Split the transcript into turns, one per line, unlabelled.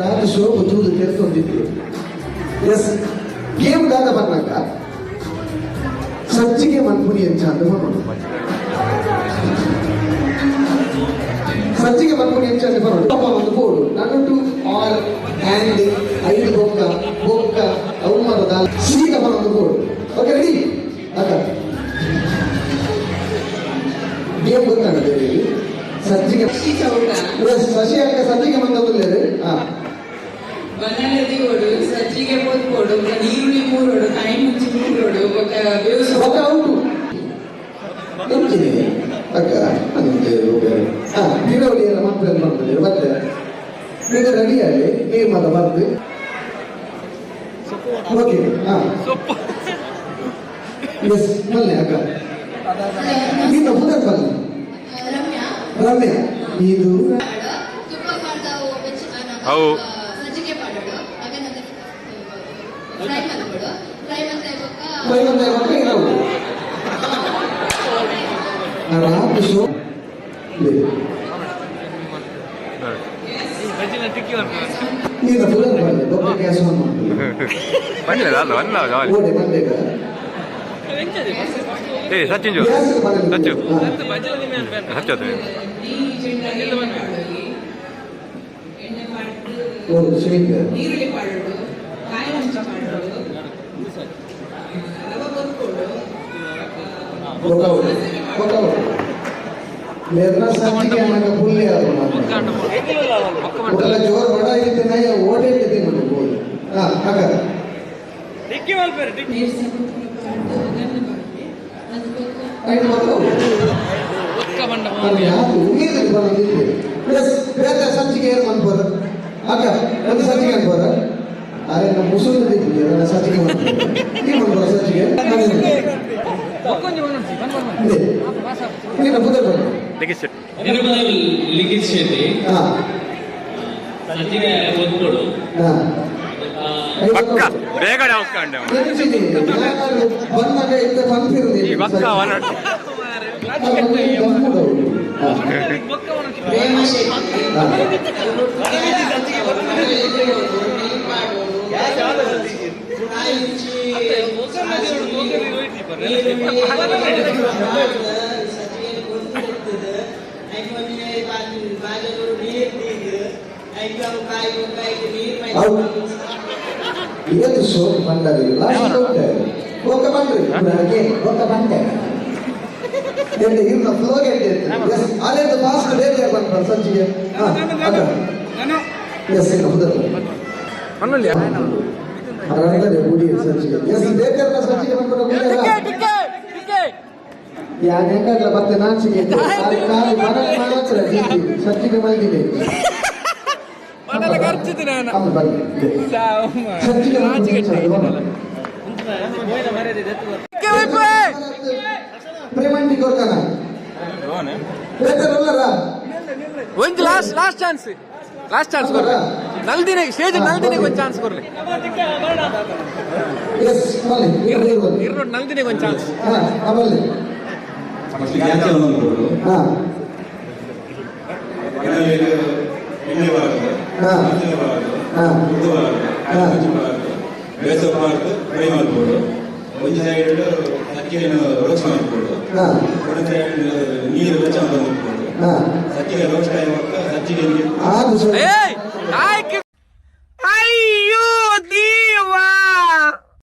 ರಾತ್ರಿ ಶೋಭ ತೂದು ತೆರೆದುಕೊಂಡಿದ್ರು. S, game ದಾದ ಬಂದಾಗ ಸಜ್ಜಿಗೆ ಮನ್ಪುನಿ ಎಂಚ ಅಂತ ಬರೋದು. ಸಜ್ಜಿಗೆ ಮನ್ಪುನಿ ಎಂಚ ಅಂತ ಬರೋದು. ಪಾಪ ಒಂದು ಬೋರ್ಡು ನನ್ನಟು ಆರ್ ಆ್ಯಂಡ್ ಐದು ಬೊಕ್ಕ ಬೊಕ್ಕ ಅವು ಮರದ ಸೀದಾ ಒಂದು ಬೋರ್ಡು. ಓಕೆ, ರೆಡಿ ಅಕ್ಕ? ಗೇಮ್ ಗೊತ್ತಾಗುತ್ತೆ. ಸಜ್ಜಿಗೆ.
ಚೌಟ.
ಎಸ್, ಶಶಿ ಅಕ್ಕ ಸಜ್ಜಿಗೆ ಬಂದದ್ದು. ಹಾ.
ಬನ್ನಲೆ ದಿವೋಡು, ಸಜ್ಜಿಗೆ ಪೊತ್ಕೊಡು, ಬೊಕ ನೀರುಳ್ಳಿ ಮೂರೋಡು, ಕಾಯಿ ಮುಂಚಿ ಮೂರೋಡು, ಬೊಕ ಬೇವು.
ಬೊಕ್ಕ ಔಟು ಎಂಚಿನಿ ಅಕ್ಕ ಅಂತೆ. ಹಾ, ನೀರಾವಳಿ ಎಲ್ಲ ಮಾತ್ರ ಮಾಡ್ತದೆ ಮತ್ತೆ. ಈಗ ರೆಡಿ ಆಗಿ ನೀರು ಮಾತ್ರ ಬರ್ದು. ಓಕೆ, ಹಾ, ಎಸ್, ಬನ್ನಿ ಅಕ್ಕ. ನೀನು ಪುನರ್ ಬನ್ನಿ.
ರಮ್ಯಾ.
ರಮ್ಯಾ ಇದು.
ತುಪ್ಪ ಪಾಡ್ದಾವು.
ಅವು.
ಸಜ್ಜಿಗೆ ಪಾಡೋಡು, ಅವೆಲ್ಲ ಫ್ರೈ ಮಲ್ಕೊಡು. ಫ್ರೈ ಮತ್ತೆ ಬೊಕ್ಕ
ಫ್ರೈ ಮಂತೆ ಬೊಕ್ಕ ಇರವು ರಾತ್ರಿ ಶೋ. ನೀನು ಪುನರ್ ಬನ್ನಿ. ಬೊಕ್ಕ ಗ್ಯಾಸ್ ಆನ್ ಮಾಡ್ತೀವಿ.
ಬನ್ನಿಲ್ಲ ಅಲ್ಲ, ಬನ್ನಿಲ್ಲ ಜಾಲಿ.
ಓಡೆ ಬಂದೇಗ.
ಏ ಸಚಿನ್ ಜೋ.
ಗ್ಯಾಸ್.
ಸಚ್ಚು. ಸಚ್ಚು ಅದು.
ನೀರು ಎಣ್ಣೆ ಪಾಡೋಲಿ, ಎಣ್ಣೆ ಪಾಡ್ದು.
ಓ ಶ್ರೀಕ.
ನೀರುಳ್ಳಿ ಪಾಡೋಡು, ಕಾಯಿ ಮುಂಚಿ ಪಾಡೋಡು, ರವೆ ಕೊತ್ಕೊಡು.
ಬೊಕ್ಕ ಬೊಕ್ಕ ಲೇರ್ನ ಸಜ್ಜಿಗೆ ಅನ್ನಕ ಪುಲ್ಲೆ ಒಲ್ಲ ಜೋರ್ ಬಡ ಇರ್ತೇನೆ ಓಟೆ ಇರ್ತೀನಿ ಬೋದು. ಹಾ ಅಕ್ಕ.
ನೀರು ಸ್ವಲ್ಪ ಪಾಡ್ದು ಒಗ್ಗರಣೆ ಪಾಡ್ದು ಅದು ಬೊಕ್ಕ.
ಐದು ಮಕ್ಕಳು ನಾನು ಯಾಕೆ ಉಮೇದಿಗೆ ಬಂದಿದ್ದೆ. ಪ್ಲಸ್ ಬೇರೆ ಸಜ್ಜಿಗೆ ಏನು ಅನ್ಬೋದು ಅಕ್ಕ? ಒಂದು ಸಜ್ಜಿಗೆ ಅನ್ಬೋದ? ಅರೆ, ನಮ್ಮ ಮುಸುರು ತಿಂತಿದ್ದೆ ನನ್ನ ಸಜ್ಜಿಗೆ ಮಾಡ್ತೀನಿ. ನೀವು ಅನ್ಬೋದ ಸಜ್ಜಿಗೆ? ಇದೆ. ನೀನು ಪುದರ್ ಬನ್ನಿ.
ಲಿಖಿತ್ ಶೆಟ್ಟಿ.
ಲಿಖಿತ್ ಶೆಟ್ಟಿ.
ಹಾ.
ಸಜ್ಜಿಗೆ ಒದ್ಕೊಡು.
ಹಾ.
ಪಕ್ಕ ಬೇಗ ಹಾಕೊಂಡು.
ಬಂದಾಗ ಇಂತ ಪಂಪಿರುದು.
ಈ ಪಕ್ಕ ಒನ್.
ಪ್ರೇಮ ಶೆಟ್ಟಿ. ನೀರು ಪಾಡೋಡು, ಕಾಯಿ ಮುಂಚಿ, ನೀರುಳ್ಳಿ ಪಾಡ್ದು, ಸಜ್ಜಿಗೆ ಕೊತ್ಕೊಡ್ತದೆ. ಐಕ್ ಒಂಜಿ ಬಾಜೊಡು ನೀರು ದೀದ್, ಐಕ್ ಅವು ಕಾಯಿ ಬೊಕ್ಕ ನೀರು.
ಹೌದು. ಇವತ್ತು ಸೋಪ್ ಬಂದಾಗ ಲಾಸ್ಟ್ ಬೊಕ್ಕ ಬಂದ್ರಿ ಅಡಿಗೆ ಬೊಕ್ಕ ಬಂದೆ ಎಲ್ಲಿ ಇವ್ನ ಫ್ಲೋಗೆ ಎಲ್ಲಿ? ಎಸ್, ಅಲ್ಲೆಂದು ಫಾಸ್ಟ್ ಬೇಗ ಬಂದ ಸಜ್ಜಿಗೆ. ಹಾ ಅಕ್ಕ, ಎಸ್, ಇನ್ನು ಹುದರ್ ಅದರಲ್ಲಿ ಗುಡಿ ಸಜ್ಜಿಗೆ. ಎಸ್, ಬೇಕಾದ್ರೆ ಸಜ್ಜಿಗೆ ಬಂದ್ರೆ ಯಾಕೆ ಮತ್ತೆ ನಾಚಿಕೆ? ಖಾಲಿ ಮನಲ್ ಮಾತ್ರ ಸಜ್ಜಿಗೆ ಮಲ್ಗಿದೆ. ಅಮ್ಮ ಬನ್ನಿ. ಸಜ್ಜಿಗೆ ಮಾಡ್ಕೊಂಡು ಪ್ರೇಮಂಟಿ ಕೊಡ್ತಾನ ಬೇಕಾರಲ್ಲರ.
ಒಂಜಿ last last chance, last chance ಕೊರ್ಲೆ. ನಲ್ದಿನ ಸ್ಟೇಜ್ ನಲ್ದಿನಿಗೆ ಒಂದು ಚಾನ್ಸ್ ಕೊರ್ಲೆ.
ಎಸ್, ಬನ್ನಿ ಇರ್ಲಿ, ಬನ್ನಿ.
ಇರ್ನೋಡ್ ನಲ್ದಿನಿಗೆ ಒಂದು ಚಾನ್ಸ್.
ಹಾ ಹಾ, ಬನ್ನಿ.
ಫಸ್ಟ್ ಗ್ಯಾಸ್ ಆನ್ ಮಾಡ್ಕೊಡು.
ಹಾ.
ಎಣ್ಣೆ ಎಣ್ಣೆ ಬಾರ್ದು. ಮಸಾಲೆ ಬಾರ್ದು. ಉದ್ದು ಬಾರ್ದು. ಕಾಯಿ ಬಾರ್ದು, ಬೇಸರ ಬಾರ್ದು. ಫ್ರೈ ಮಾಡ್ಬೋದು. ಒಂದು ಸೈಡ್ ಸಕ್ಕೆಯನ್ನು ರೋಸ್ಟ್ ಮಾಡ್ಬೋದು. ಒಂದು ಸೈಡ್ ನೀರು ಬೆಚ್ಚ ಮಾಡ್ಬೋದು. ಸಕ್ಕಿಗೆ ರೋಸ್ಟ್ ಆಗುವಾಗ ಸಜ್ಜಿಗೆ
ಆದು.
ಏಯ್.